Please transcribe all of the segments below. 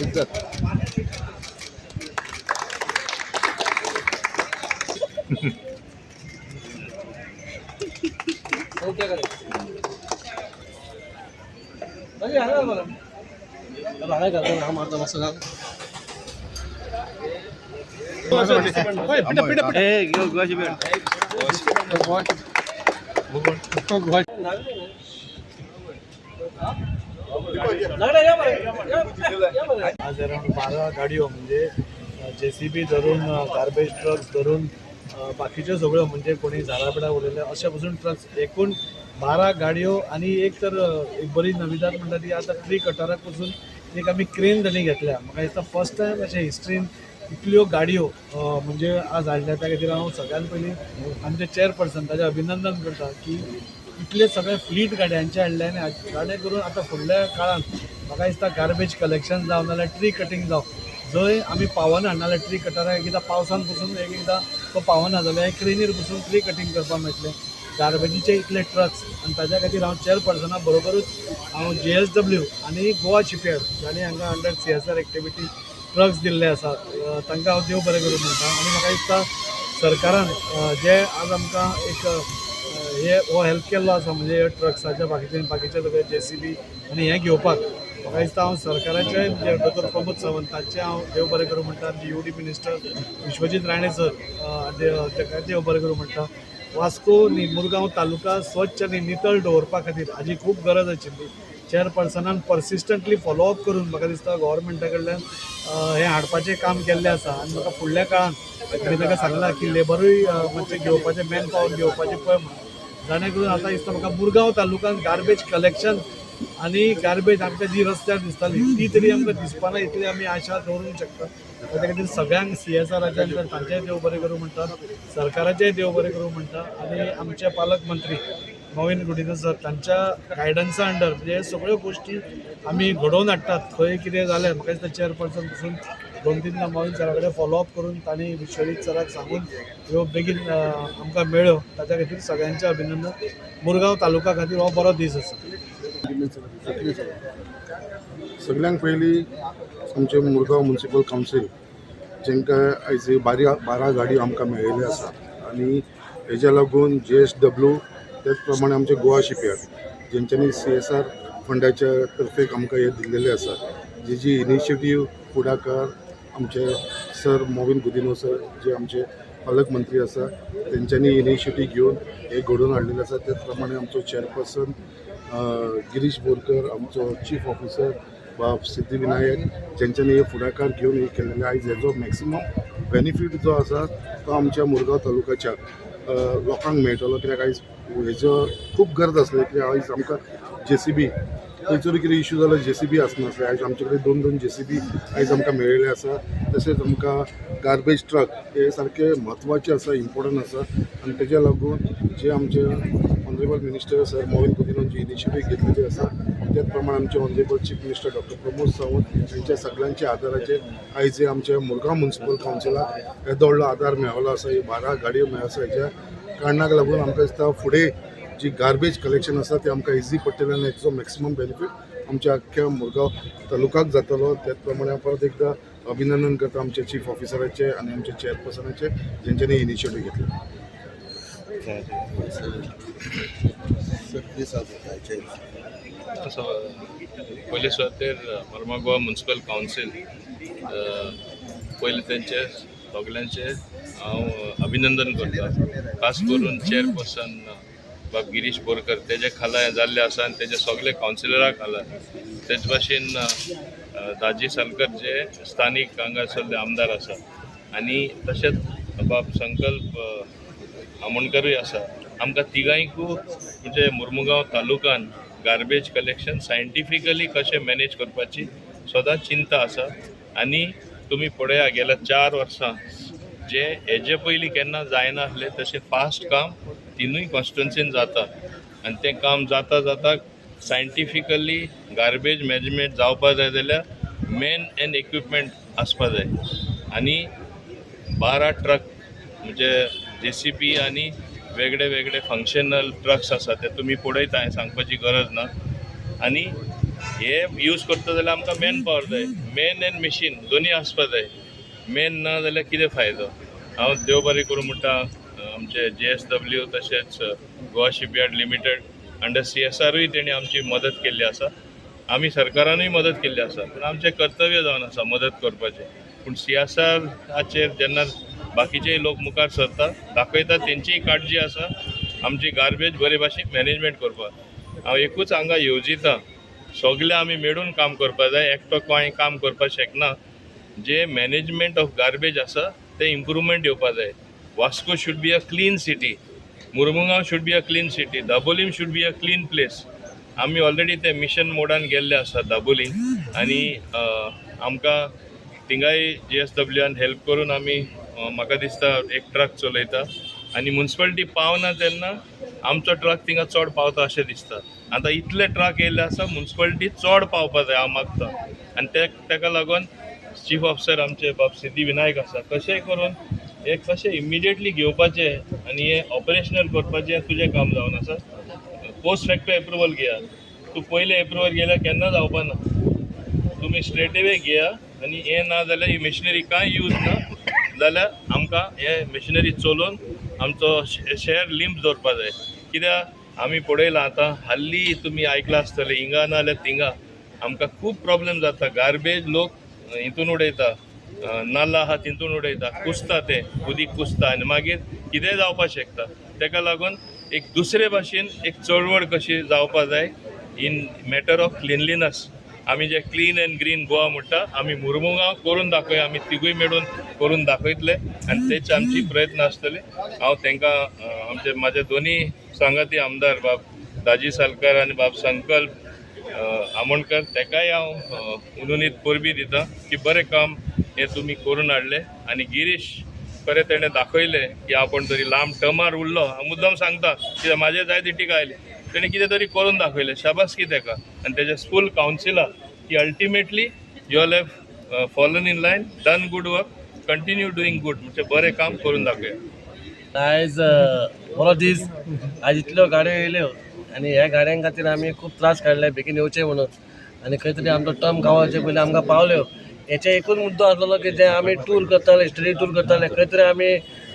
इज्जत. आज अराउंड 12 गाडयो, म्हणजे जेसीबी धरून, गार्बेज ट्रक्स धरून, बाकीच्यो सगळ्यो, म्हणजे कोणी झाडां पेडां उरलेले अशे पसून ट्रक्स, एकूण 12 गाडयो. आनी एक तर एक बरी नविदाद म्हणटा ती आतां ट्री कटराक पसून एक आमी क्रेन तांणी घेतल्या. म्हाका दिसता फर्स्ट टायम अशें हिस्ट्रीन इतल्यो गाडयो म्हणजे आज हाडल्या. त्या खातीर हांव सगळ्यान पयलीं आमचे चेअरपर्सन ताजें अभिनंदन करता की इतले सगळे फ्लीट गाडयांचे हाडले आनी जाणे करून आतां फुडल्या काळांत म्हाका दिसता गार्बेज कलेक्शन जावं नाल्यार ट्री कटींग जावं, जंय आमी पावना नाल्यार ट्री कटराक एकदां पावसान पसून एक एकदां तो पावना जाल्यार क्रेनीर बसून ट्री कटींग करपाक मेळटलें. गार्बेजीचे इतले ट्रक्स आनी ताज्या खातीर हांव चेअरपर्सना बरोबरूच हांव जेएसडब्ल्यू आनी गोवा शिपयार्ड, जांणी हांगा अंडर सीएसआर एक्टिविटी ट्रक्स दिल्ले आसा, तांकां हांव देव बरें करूं म्हणटा. आनी म्हाका दिसता सरकारान जे आज आमकां एक हे हो हेल्प केल्लो आसा, म्हणजे ट्रक्साच्या बाकीचे बाकीचे सगळे जेसीबी आनी हें घेवपाक, म्हाका दिसता हांव सरकाराचे, म्हणजे दोतोर प्रमोद सावंत तांचें हांव देव बरें करूं म्हणटा. आमचे UD minister Vishwajit Rane sir, ताका देव बरें करूं म्हणटा. वास्को न्ही, मुरगांव तालुका स्वच्छ आनी नितळ दवरपा खातीर हाजी खूब गरज आशिल्ली. चेअरपर्सनान पर्सिस्टंटली फॉलोअप करून म्हाका दिसता गव्हर्मेंटा कडल्यान हें हाडपाचें काम केल्लें आसा. आनी म्हाका फुडल्या काळांत आमी ताका सांगलां की लेबरूय मातशें घेवपाचें, मॅन पावर घेवपाचें पळय म्हणून, जाणे करून आतां दिसता म्हाका मुरगांव तालुक्यांत गार्बेज कलेक्शन आनी गार्बेज आमकां जी रस्त्यार दिसताली ती तरी आमकां दिसपाना, इतली आमी आशा दवरूंक शकता. त्या खातीर सगळ्यांक सीएसआराच्या तांचेय देव बरें करूं म्हणटा, सरकाराचेय देव बरें करूं म्हणटा. आनी आमचे पालक मंत्री मॉवीन गुदिन्हो सर, तांच्या गायडन्सा अंडर म्हणजे हे सगळ्यो गोश्टी आमी घडोवन हाडटात. खंय कितें जालें, म्हाका दिसता चेअरपर्सन पसून दोन तीनदां मॉवीन सरा कडेन फॉलोअप करून तांणी विश्वजीत सराक सांगून ह्यो बेगीन आमकां मेळ्ळ्यो. ताच्या खातीर सगळ्यांचें अभिनंदन. मुरगांव तालुका खातीर हो बरो दीस आसा. सगळ्यांत पयलीं आमचे मुरगांव म्युनिसिपल कावन्सील, जेंकां आयज 12 गाडयो आमकां मेळिल्ल्यो आसा आनी हेज्या लागून जेएसडब्ल्यू, तेच प्रमाणे आमचे गोवा शिपयार्ड, जेंच्यांनी सीएसआर फंडाच्या तर्फेक आमकां हे दिल्लेले आसा, जेजी इनिशिएटीव फुडाकार आमचे सर मॉवीन गुदिन्हो सर, जे आमचे पालकमंत्री आसा, तेंच्यांनी इनिशिएटीव घेवन हे घडोवन हाडलेलें आसा. तेच प्रमाणे आमचो चेअरपर्सन गिरीश बोरकर, आमचो चीफ ऑफिसर बाब सिद्धिविनायक, जेंच्यांनी हे फुडाकार घेवन हे केलेले. आयज हेजो मॅक्सिमम बेनिफीट जो आसा तो आमच्या मुरगांव तालुक्याच्या लोकांक मेळटलो, कित्याक आयज हेजो खूब गरज आसली, कित्याक आयज आमकां जेसीबी खंयसर कितें इशू जाल्यार जेसीबी आसनासले. आयज आमचे कडेन दोन दोन जेसीबी आयज आमकां मेळिल्ले आसा. तशेंच आमकां गार्बेज ट्रक हे सारके म्हत्वाचे आसा, इम्पॉर्टंट आसा. आनी तेज्या लागून जे आमचे honourable minister sir Mauvin Godinho जी इनिशिएटीव घेतलेली आसा, त्याच प्रमाणे आमचे honourable chief minister doctor Pramod Sawant यांच्या सगळ्यांच्या आदाराचेर आयज हे आमच्या मुरगांव म्युनिसिपल कावन्सिलाक येदो व्हडलो आदार मेळ्ळो आसा, ही 12 गाडयो मेळ्ळो आसा. हेज्या कारणाक लागून आमकां दिसता फुडें जी गार्बेज कलेक्शन आसा ते आमकां इजी पडटलें आनी हेचो मॅक्सिमम बेनिफीट आमच्या अख्ख्या मुरगांव तालुकाक जातलो. त्याच प्रमाणे हांव परत एकदां अभिनंदन करता आमच्या चीफ ऑफिसराचे आनी आमच्या चेअरपर्सनाचे, जेंच्यांनी इनिशिएटीव घेतले. असो पयले सुवातेर मर्मागोवा म्युनिसिपल कावन्सील, पयले तेंचे सगल्यांचे हांव अभिनंदन करता, खास करून चेअरपर्सन बाब गिरीश बोरकर, तेजे खाला हें जाल्लें आसा आनी तेजे सगळे कावन्सिलरा खाला. तेच भाशेन दाजी सालकर, जे स्थानीक हांगासरले आमदार आसा, आनी तशेंच बाब संकल्प आमोणकरूय आसा. आमकां तिगांयकू म्हणजे मुर्मुगांव तालुकान गार्बेज कलेक्शन सायंटिफिकली कशें मॅनेज करपाची सदांच चिंता आसा. आनी तुमी पळया, गेल्या 4 वर्सां जे हेजे पयलीं केन्ना जायनासलें तशें फास्ट काम तिनूय कॉन्स्टिट्युन्सीन जाता. आनी तें काम जाता जाता सायंटिफिकली गार्बेज मॅनेजमेंट जावपा जाय जाल्यार मॅन एंड इक्विपमेंट आसपा जाय. आनी 12 ट्रक, म्हणजे जेसीबी आनी वेगळे वेगळे फंक्शनल ट्रक्स आसा, ते तुमी पळयता, हांवें सांगपाची गरज ना. आनी हे यूज करता जाल्यार आमकां मॅन पावर जाय. मॅन एन्ड मशीन दोनी आसपा जाय. मॅन ना जाल्यार कितें फायदो? हांव देव बरें करूं म्हणटा आमचे जेएसडब्ल्यू तशेंच गोवा शिपयार्ड लिमिटेड अंडर सीएसआरूय तेणी आमची मदत केल्ली आसा. आमी सरकारानूय मदत केल्ली आसा, पूण आमचें कर्तव्य जावन आसा मदत करपाचें. पूण सीएसआराचेर जेन्ना बाकीचेय लोक मुखार सरता, दाखयता, तेंचीय काळजी आसा आमची गार्बेज बरे भाशेन मॅनेजमेंट करपाक. हांव एकूच हांगा येवजिता, सगळे आमी मेळून काम करपाक जाय. एकटो कांय काम करपाक शकना. जे मॅनेजमेंट ऑफ गार्बेज आसा तें इम्प्रुवमेंट येवपा जाय. Vasco should be a clean city. Mormugao should be a clean city. Dabolim should be a clean place. आमी ऑलरेडी ते मिशन मोडान गेल्ले आसा दाबोलीम आनी आमकां थिंगाय जेएसडब्ल्यूआन हेल्प करून आमी म्हाका दिसता एक ट्रक चलयता आनी मुन्सिपालिटी पावना तेन्ना आमचो ट्रक थिंगा चड पावता अशें दिसता. आतां इतले ट्रक येयल्ले आसा, मुन्सिपालिटी चड पावपा जाय हांव मागता. आनी ते ताका लागून चीफ ऑफिसर आमचे बाब सिद्धी विनायक आसा, कशेंय करून हे कशें इमिडिएटली घेवपाचें आनी हें ऑपरेशनल करपाचें तुजें काम जावन आसा. पोस्ट फॅक्टो एप्रुवल घेया. तूं पयलें एप्रुवल घेयल्यार केन्ना जावपा ना. तुमी स्ट्रेट अवे घेया आनी हें ना जाल्यार ही मशिनरी कांय यूज ना जाल्यार आमकां हे मशिनरी चलोवन आमचो शहर लिंप दवरपा जाय. कित्याक आमी पळयलां आतां हाल्ली तुमी आयकलां आसतलें, हिंगा ना जाल्यार थिंगा आमकां खूब प्रॉब्लेम जाता. गार्बेज लोक हितून उडयता, नाल्ला आहा तितून उडयता, कुसता तें उदीक कुसता आनी मागीर कितेंय जावपाक शकता. ताका लागून एक दुसरे भाशेन एक चळवळ कशी जावपा जाय इन मॅटर ऑफ क्लिनलीनस. आमी जे क्लीन अँड ग्रीन गोवा म्हणटा, आमी मुरमुगांव करून दाखोवया. आमी तिगूय मेळून करून दाखयतले आनी तेच आमची प्रयत्न आसतले. हांव तांकां आमचे म्हाजे दोनी सांगाती आमदार बाब दाजी सालकार आनी बाब संकल्प आमोणकर, तेकाय हांव उनुनीत परबीं दिता की बरें काम हें तुमी करून हाडलें. आनी गिरीश खरें तेणें दाखयलें की आपूण तरी लांब टर्मार उरलो. हांव मुद्दम सांगता कित्याक म्हाजेर जायती टिका आयली, तेणें कितें तरी करून दाखयलें. शाबासकी तेका आनी तेज्या फूल कावन्सिलाक की ultimately you all have fallen in line, done good work, continue doing good. म्हणजे बरें काम करून दाखया. आयज बरो दीस. आयज इतल्यो गाडयो येयल्यो आनी ह्या गाडयां खातीर आमी खूब त्रास काडले बेगीन येवचे म्हणून आनी खंय तरी आमचो टर्म गावचे पयलीं आमकां पावल्यो. हेचे एकूच मुद्दो आसलेलो की जे आमी टूर करताले, स्टडी टूर करताले, खंय तरी आमी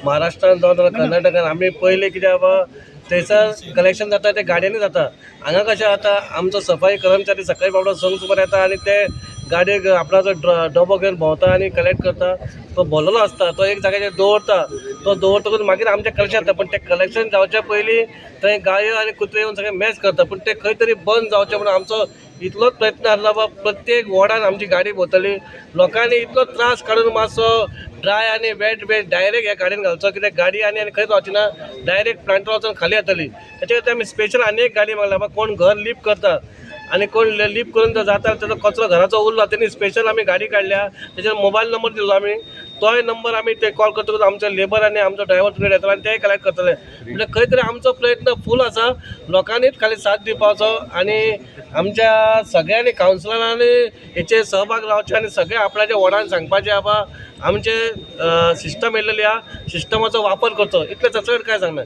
महाराष्ट्रान जावं नाल्यार कर्नाटकान आमी पयलीं कितें बाबा थंयसर कलेक्शन जाता तें गाडयांनी जाता. हांगा कशें जाता, आमचो सफाई कर्मचारी सकाळी बाबडो संक सुमार येता आनी ते गाडयेक आपणाचो डबो घेवन भोंवता आनी कलेक्ट करता. तो भरलेलो आसता, तो एक जाग्याचेर दवरता. तो दवरतकूच मागीर आमचें कलेक्शन जाता. पण तें कलेक्शन जावच्या पयलीं थंय गायो आनी कुत्रे येवन सगळें मॅस करता. पूण तें खंय तरी बंद जावचें म्हणून आमचो इतलोच प्रयत्न आसलो बाबा प्रत्येक वॉर्डान आमची गाडी भोंवतली. लोकांनी इतलो त्रास काडून मातसो ड्राय आनी वेट वेस्ट डायरेक्ट ह्या गाडयेन घालचो, कित्याक गाडी आनी आनी खंयच वचना, डायरेक्ट प्लांटार वचून खाली जातली. तेचे खातीर आमी स्पेशल आनी एक गाडी मागल्या. बाबा कोण घर लीप करता आनी कोण लीप करून जो जाता तेजो कचरो घराचो उरला, तेणी स्पेशल आमी गाडी काडल्या. तेजेर मोबायल नंबर दिलो आमी. तोय नंबर आमी ते कॉल करतकूच आमचे लेबर आनी आमचो ड्रायवर तुमचे येतलो आनी तेय कलेक्ट करतले. म्हणजे खंय तरी आमचो प्रयत्न फूल आसा. लोकांनीच खाली साथ दिवपाचो आनी आमच्या सगळ्यांनी कावन्सिलरांनी हेचेर सहभाग रावचे आनी सगळे आपणाच्या वॉर्डान सांगपाचें, बाबा आमचे सिस्टम येयलेली आहा, सिस्टमाचो वापर करचो. इतलें, चड काय सांगना.